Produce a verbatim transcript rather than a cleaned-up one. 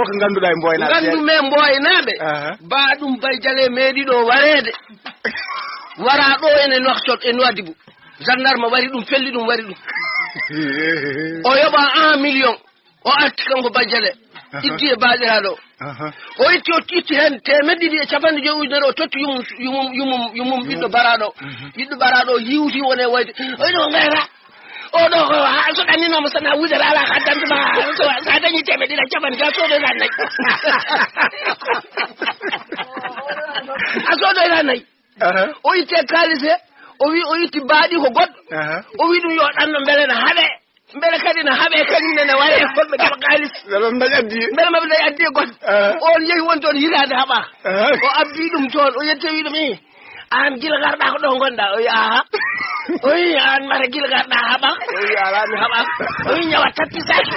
Ko ngannduɗaa e Mboynaɓe? Nganndu men Mboynaɓe. Aha. Ba ɗum Bay Jale meeɗi ɗo wareede. Wara ɗo ene Nouakchott e Nouadhibou. Gendarme wari ɗum, felli ɗum, wari ɗum. O yoɓa un million. O arti kanko Bay Jale. Aha. Iddi e baaɗiraaɗo. Aha. O itti, o itti heen teemedde ɗiɗi e capanɗe joyi ujunere, o totti yumum, yumum, yumum, yumum ɓiɗɗo baraaɗo. Mhm. Ɓiɗɗo baraaɗo yiwti wone wayde. O wiɗo ko ngayata. O ɗo ko ha so ɗanninooma sana wudere ala ka dantuma. So, sa dañi teemedde ɗiɗi e capanɗe joyi, a sodoyta nayi. A sodoyta nayi. Aha. O itti e kaalis he, o wi o itti baaɗi ko goɗɗo. Aha. O wi ɗum yo ɗanno mbele na haɓe. Mbele kadi na haɓe kañum nene waye e fotɓe keɓa kaalis. Mbele maɓe daña addi. Mbele maɓe daña addi e goɗɗo. Aha. On yehi won toon hitaade haɓa. Aha. O abbi ɗum toon, o yetti wi ɗum, "Ih, aan gila ngarɗa ko ɗo ngonɗa?" O wi, "Aha." O wi, "Aan mata gila ngarɗa haɓa?" O wi, "Alaa, mi haɓa." O wi, "Ñawa tappi saki."